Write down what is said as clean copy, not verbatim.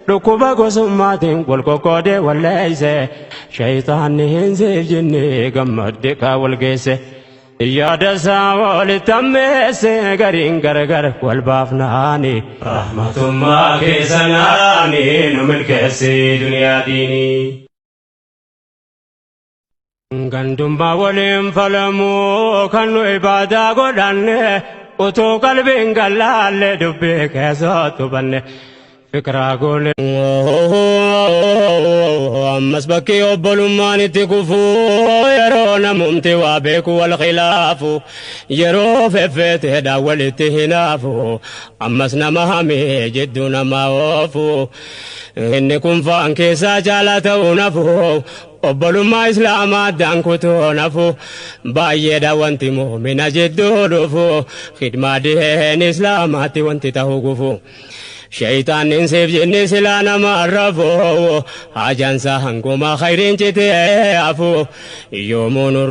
Dhukkuba gosummaatiin wal qoqqoodee walleeyse, shayxaanni hin siif jinni gammadde kaa wal geesse. Yaada isaa walitti hammeesse, gariin gargar wal baafnaani. Rahmatummaa keessanaani nu milkeessi duniyaa diinii. Gandummaa waliin falamuu kan nu ibaadaa godhanne, utuu qalbiin gallaalle dubbii keessatti hubanne. Fikiraa goone. Ammas bakki obbolummaan itti kufu, yeroo namumti waa beeku wal khilaafu, yeroo feffeeteedhaan walitti hinaafu, ammas nama hamee jidduu nama oofu. Inni kun faan keessaa caalaa ta'uu nafu, obbolummaa islaamaa addaan kutuu nafu. Baay'eedha wanti muumina jidduu dhufu, khidmaa diin islaamaatti wanti ta'uu gufu. Shayxaanni siif jinni silaa nama arrafu, haajaansa hanguma khayriin citee hafu yoomuu.